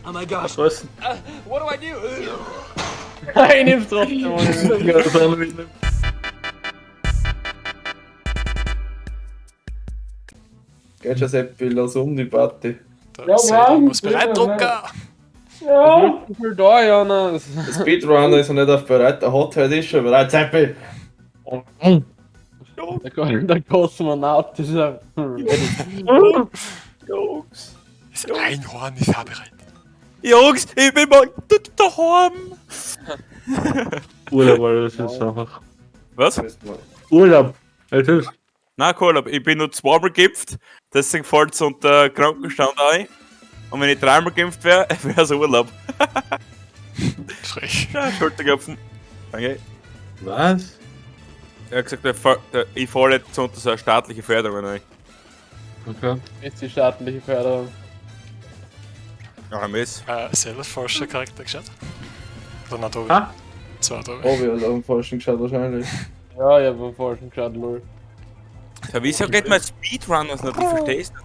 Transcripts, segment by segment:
Oh my gosh. Was? What do I do? Ich nehm's trotzdem. Ja, das andere mitnehmen. Geht schon, Seppi, lass um die Party. Der Ja, Seidel Mann, muss bereit drucken. Ja. Wie viel da, Jonas? Der Speedrunner ist noch nicht auf bereit, der Hot ist schon bereit, Seppi! Der Kosmonaut ist ja. Jungs. Das Einhorn ist auch bereit. Jungs, ich bin morgen daheim. Urlaub, Alter, das ist einfach. Was? Urlaub! Es ist. Nein, kein Urlaub. Ich bin nur zweimal geimpft, deswegen fällt es unter Krankenstand ein. Und wenn ich dreimal geimpft wäre, wäre es Urlaub. Frech. Ja, Schulterklopfen. Danke. Was? Er hat gesagt, ich falle jetzt unter so eine staatliche Förderung ein. Okay. Ist die staatliche Förderung. Ja, Mist. Selber falscher Charakter geschaut? Oder na, Tobi? Ha? Zwei, Tobi. Obi hat auf den falschen geschaut wahrscheinlich. Ja, ich hab am falschen geschaut, lol. Ja, wieso geht man Speedrunners nicht? Ich versteh's nicht.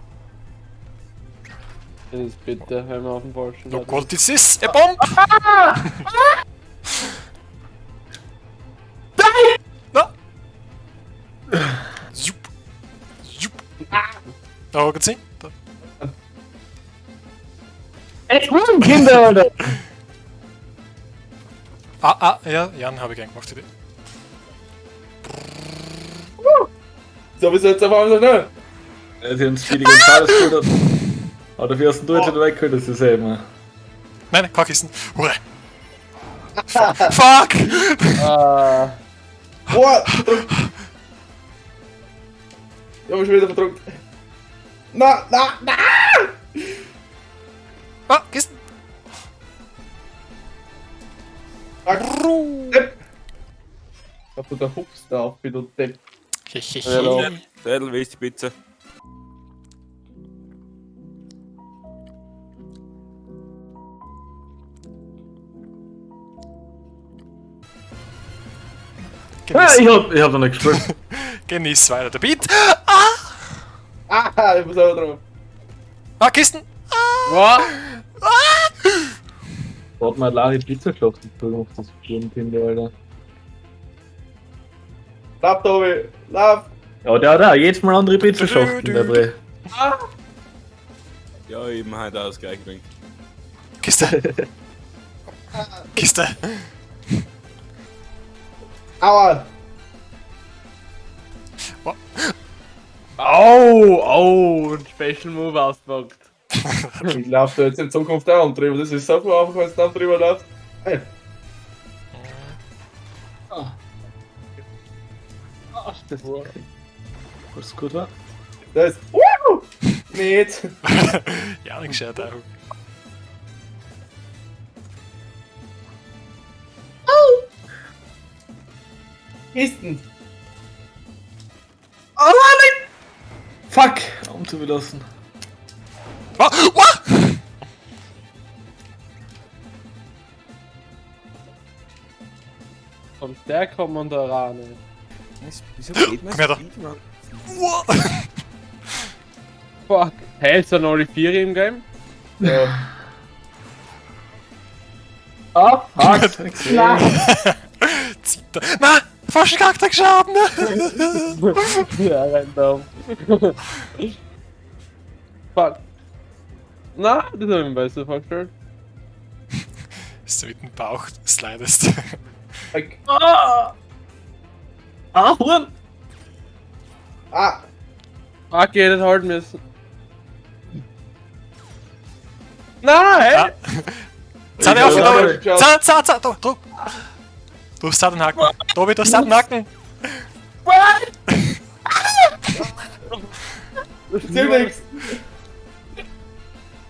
Das ist bitter, wenn man auf den falschen Oh schaut. Gott, das ist a bomb! Nein! Na! Jupp. Jupp. Da geht's hin. Da. Ey, Kinder, Alter! Ah, ah, ja, Jan habe ich gern gemacht, die Idee. So, bist du jetzt auf einmal so schnell? Ja, sie haben Speedy Gonzales geholt. Aber dafür hast du jetzt wieder weggeholt, das ist ja immer. Nein, keine Kisten. Hure. Fuck! Ah, Boah, verdrückt! Ich hab mich schon wieder verdrückt. Na, na, na! Ah, Kisten! Fuck. Depp! Ich hab du der Hups da auf, wie du Depp. Hallo. Seidel, wie ist die Pizza? Ja, Genieß, ich hab noch nicht gespielt. genieß weiter der Beat. Ah, ich muss auch drauf. Ah, Kisten! Was? Da hat man Larry Pizza geschlafen, auf das Kinder, Alter. Lauf, Tobi, lauf! Ja, der hat auch jedes Mal andere Pizza geschafft, der Bre. Ja, eben halt auch das gleiche Ding. Kiste! Kiste! Aua! Au, au, ein Special Move ausgepackt. Ich lauf da jetzt in Zukunft auch drüber. Das ist so viel einfach, wenn du dann drüber laufst. Hey, Das was gut war. da ist. Woo! Nicht! Jan gescheit auch. Kisten! Fuck! Umzubelassen. Ah, ah! Kommt der Kommandorane. Wieso geht man Komm her da. Speedrun? Uah. Fuck. Hey, sind alle vier im Game? Ja. Ah, fuck! Zitter. Na, falschen Charakter geschaut, ne? Ja, rein da. Fuck. Na, das hab ich mir besser vorgestellt. Ist du mit dem Bauch slidest. Fuck. Ah! Ah, Huren! Ah! Fuck, ich hätte halten müssen. Na, hey! Ah. Zahn auf, Ich hab Tobi! geschaut. Zahn, Zahn, Zahn, Tobi, Druck! Du hast den Haken. Tobi, du hast den Haken. Zieh nix!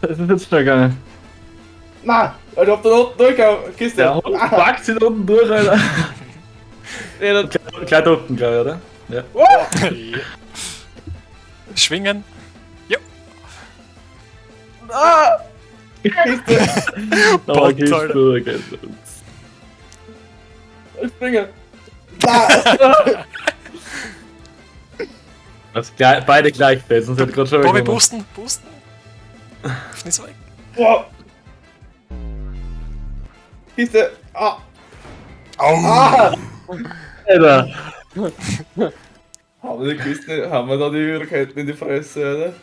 Das ist jetzt schnell gegangen. Na! Ich hab da unten durchgehauen. Kiste! Der Hund packt sich da unten durch, Alter. Ja, das- Gleich unten, glaube ich, oder? Ja. Ja. Schwingen. Jo. Ah! Kiste! Da Bot, gehst Alter. du, okay. Ich springe! Na! Also, gleich, beide gleich fest, sonst hätte ich gerade schon Tobi, weggenommen. boosten, boosten. Nicht so weg. Boah! Kiste! Ah! Au! Ah! Alter! Haben wir die Kiste, haben wir da die Raketen in die Fresse,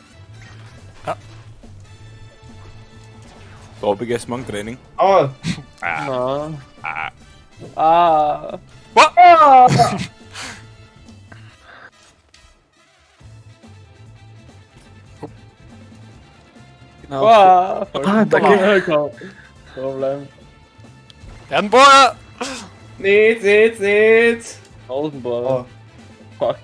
oder? Tobi, gehst morgen Training? Ah! Na. Ah. Wa- Genau. Ah. Voll. Ah, danke. Komm. Problem. Erdenbohrer! Nichts, nichts, nichts! Außenbohrer. Oh. Fuck.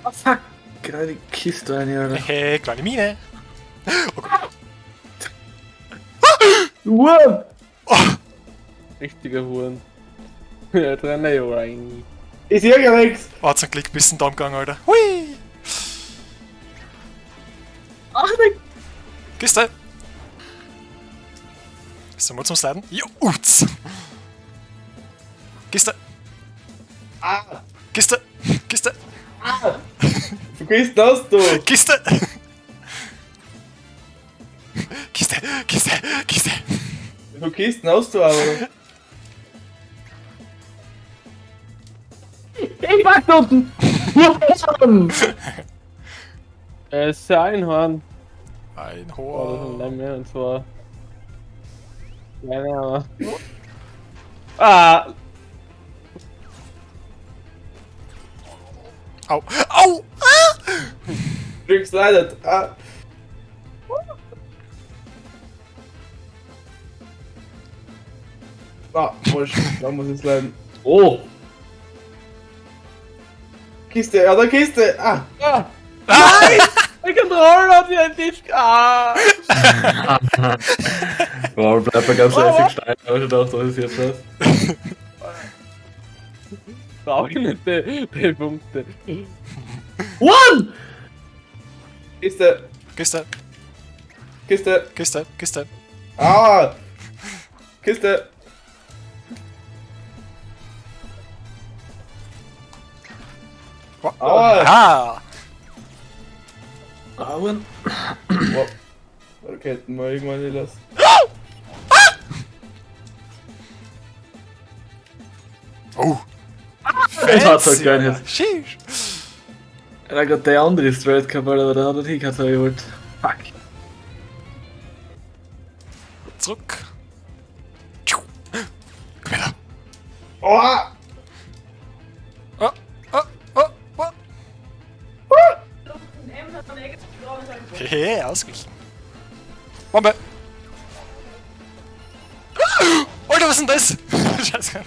Oh, fuck! Genau in die Kiste rein, Alter. Hey, kleine Mine. Oh Gott. Wow! Richtiger Huren. Ja, drin rein. Ich seh ja nichts! Oh, zum Glück bist du gegangen, Alter. Hui! Ach, nein! Kiste! Sollen wir zum Sliden? Jo, uts! Kiste! Ah! Kiste! Kiste! Du Kisten hast du! Kiste! Kiste! Kiste! Kiste! Wie viele Kisten hast du aber? Ich war da unten! Es ist ja Einhorn. Ein Oh, das ist ein hoher. Lamm, und zwar. Kleiner, aber. Ah! Au! Au! Ah! Glück slidet! Ah! Ah, wurscht, da muss ich sliden. Oh! Kiste, ja, da Kiste! Ah! Ah! Nein! Der Controller hat mir einen Tisch. Ah! Wow, bleibt mir ganz lässig stein. Ich hab schon gedacht, was ist jetzt los? Brauche ich nicht die Punkte. One! Kiste, Kiste! Kiste! Kiste! Kiste! Ah! Kiste! Oh. Ah! Ah! Auen. Wow. Raketen mal irgendwann nicht lassen. Oh! Das hat halt geil jetzt. Sheesh! Ja, gerade der andere ist Straight gehabt, Alter, aber der hat nicht hingehört, geholt. Fuck. Zurück! Tschu. Komm her! Oh! Oh! Oh! Oh! Oh! Hehe, ausgeglichen. Bombe! Alter, was ist denn das? Scheiße.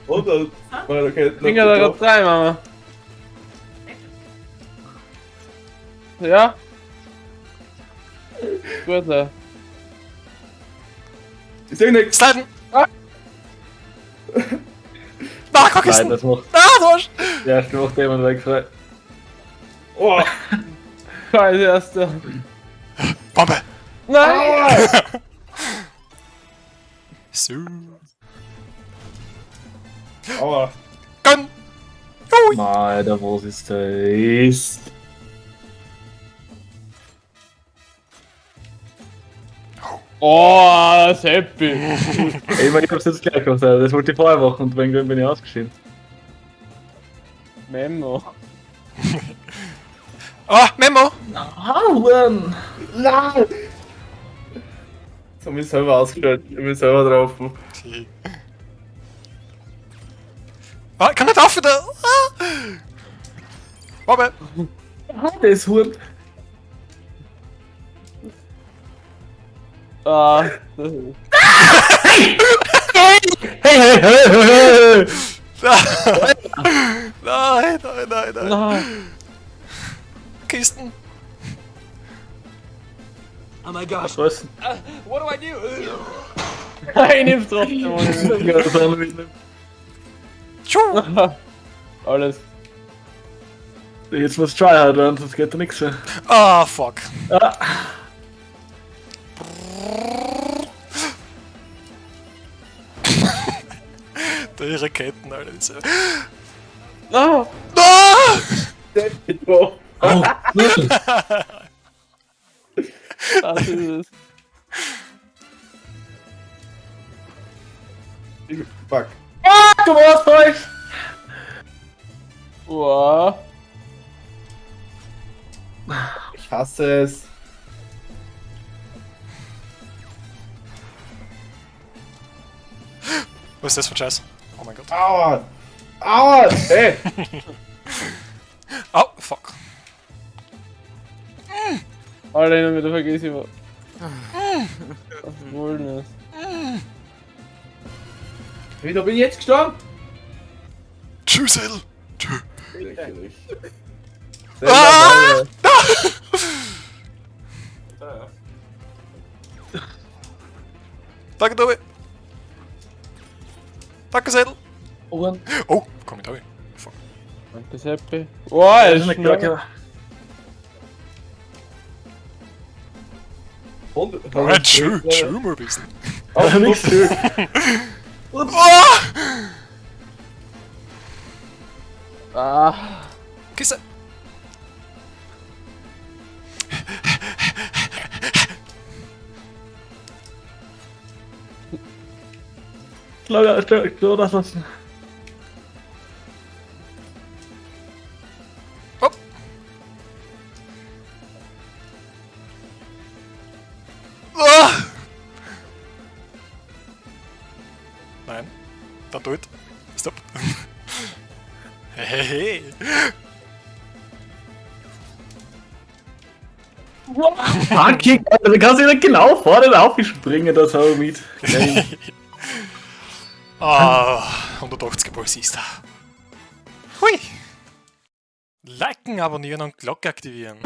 Und dann meine Raketen. Finger da gerade rein, Mama. Ja? Gut, ja. Ich seh nix! Sliden! Ah. Na, guck Nein, das macht. Ah, du Arsch! Ja, ich macht jemand weg frei. Oh! Scheiße, erster. Bombe! Nein! So. Aua! Gönn! Ui. Alter, was ist das? Oh, das ist happy. Ey, ich mein, ich hab's jetzt gleich gemacht, Alter. Das wollte ich vorher machen und wegen dem bin ich ausgeschieden. Memo. Ah, Memo! Auen! Nein! Jetzt hab ich mich selber ausgestellt. Ich bin selber drauf. Ah, ich kann nicht auf wieder! Ah. Bombe! Das Huren. Ah, das ist. Hey, hey, hey, hey, hey! Nein, nein, nein, nein. Nein. Kisten! Was soll's denn? Nein, ich nimm's trotzdem. Ja, das andere mitnehmen. Tschu! Alles. Jetzt muss tryhard werden, sonst geht da nichts mehr. Ah, fuck. Ah. Die Raketen, Alter. diese- Ah! Ah! Oh. Oh, Das ist es. Fuck. Du warst falsch! Wow. Ich hasse es. Was ist das für ein Scheiß? Oh mein Gott. Aua! Aua! Hey! Oh, fuck. Alter, ich hab wieder vergessen, was. Was wohl ist. Wieso bin ich jetzt gestorben? Tschüss, Edel. Tschüss. Lächerlich. Ah! Danke, Tobi. Danke, Sedel. Und Oh, komm ich da hin? Fuck. Danke, Seppi. Wow, er ist eine schnell. Glocke. Und, Nein, tschü, tschü mal ein bisschen. Oh, Nix. Oh! Ah. Kiste. Klar, das lassen. Hopp. Ah! Nein. Dann do it. Stop. Hey, hey, hey. Fucking, Alter, du kannst ja nicht genau vor den aufspringen, das habe ich mit. Geil. Ah, 180 Puls ist da. Hui. Liken, abonnieren und Glocke aktivieren.